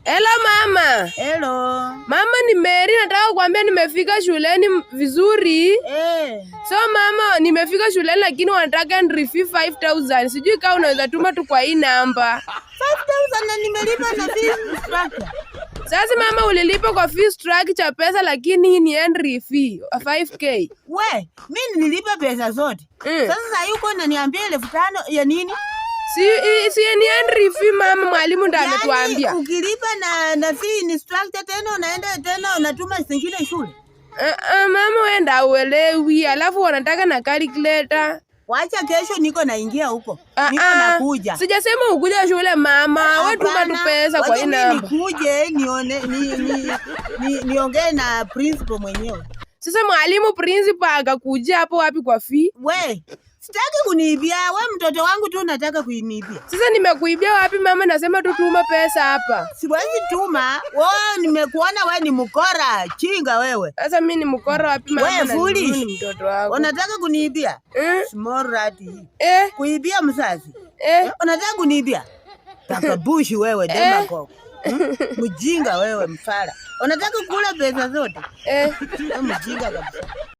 Hello mama. Hello. Mama, ni Mary, nataka kuambia nimefika shuleni vizuri. So mama, nimefika shuleni lakini wanataka entry fee 5000. Sijui kama unaweza tuma tu kwa hii namba. 5000 na nimelipa na fees structure. Sasa mama, ulilipa kwa fee structure pesa, lakini hii ni entry fee 5K. We, mi nililipa pesa zote. Sasa sasa yuko unaniambia 5,000 ya nini? Si ni entry fee mama, mwalimu ndo ametuambia. Yaani, ukilipa na fee instructor, tena unaenda tena unatuma zingine shule. Mama, wewe ndo uelewi. Alafu wanataka na calculator. Wacha kesho niko naingia huko. Niko nakuja. Sijasema ukuja shule mama, wewe tuma tu Hapana, pesa kwa wacha hii mimi namba. nikuje nione ni niongee na principal mwenyewe. Sasa mwalimu principal akakuja hapo wapi kwa fee? We, sitaki kuniibia. We mtoto wangu tu unataka kuniibia. Sasa nimekuibia wapi mama? Nasema tu tuma pesa hapa. Siwezi tuma. Wewe nimekuona we ni mkora, chinga wewe. Sasa mimi ni mkora wapi mama? We Na foolish. ni mtoto wako. Unataka kuniibia? Eh? Small rat hii. Eh, Kuibia mzazi. eh. Unataka kuniibia? Takabushi wewe, demagogue. Mjinga wewe, mfala. Unataka kula pesa zote? Eh. Wewe mjinga kabisa.